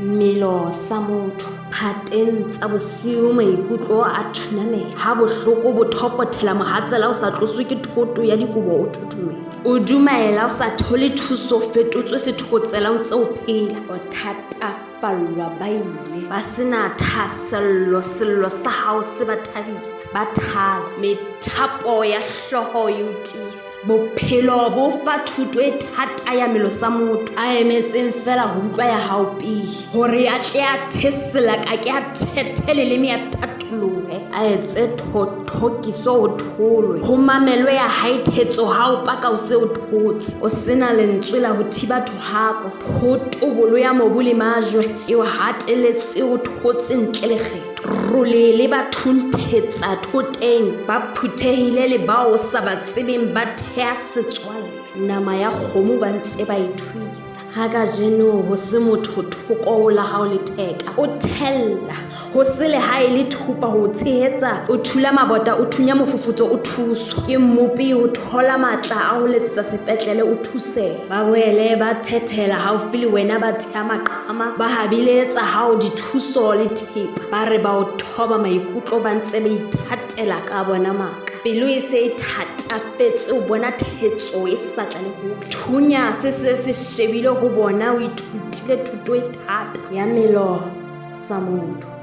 Melo sa motho. Phateng tsa bosiu maikutlo a thunamela. Ha bohloko bo thopothela mohatsela o sa tloswe ke thoto ya dikobo o thothomela. O dumaela o sa thole thuso o fetotswe sethokotsela o ntse o phela. O thatafallwa ba ile. Ba sena thahasello sello sa hao se ba thabisa. Ba thala. Methapo ya hlooho e o tiisa. Bophelo bo fa thuto e thata ya melo sa motho a emetseng fela ho utlwa ya hao pele hore a tle a thesela ka ke a thethe leleme a thatholohe a etse thothokiso o tholwe ho mamelwe ya hae thetso ha o paka o se o thotse o sena lentswe la ho thiba thohako photobolo ya mobu le majwe e o hateletse o thotse ntle le kgetho Role le ba thunthetsa thoteng, ba phuthehile le bao o sa ba tsebeng ba thea setswalle. Nama ya kgomo ba ntse ba e thuisa. Ha kajeno ho se motho thoko ho la hao letheka, o thella ho se le ha e le thupa ho o tshehetsa, o thula mabota, o thunya mofufutso, o thuswa ke Mmopi ho thola matla a ho letsetsa sepetlele o thusehe. Ba boele ba thethela haufi le wena ba thea maqhama, ba habile tsa hao dithuso le thepa, ba re ba o thoba maikutlo ba ntse ba ithatela ka bona maka. Pelo e se e thatafetse o bona thetso e sa tla le hole. Thunya se se se shebile ho bona o ithutile thuto e thata ya melo sa motho.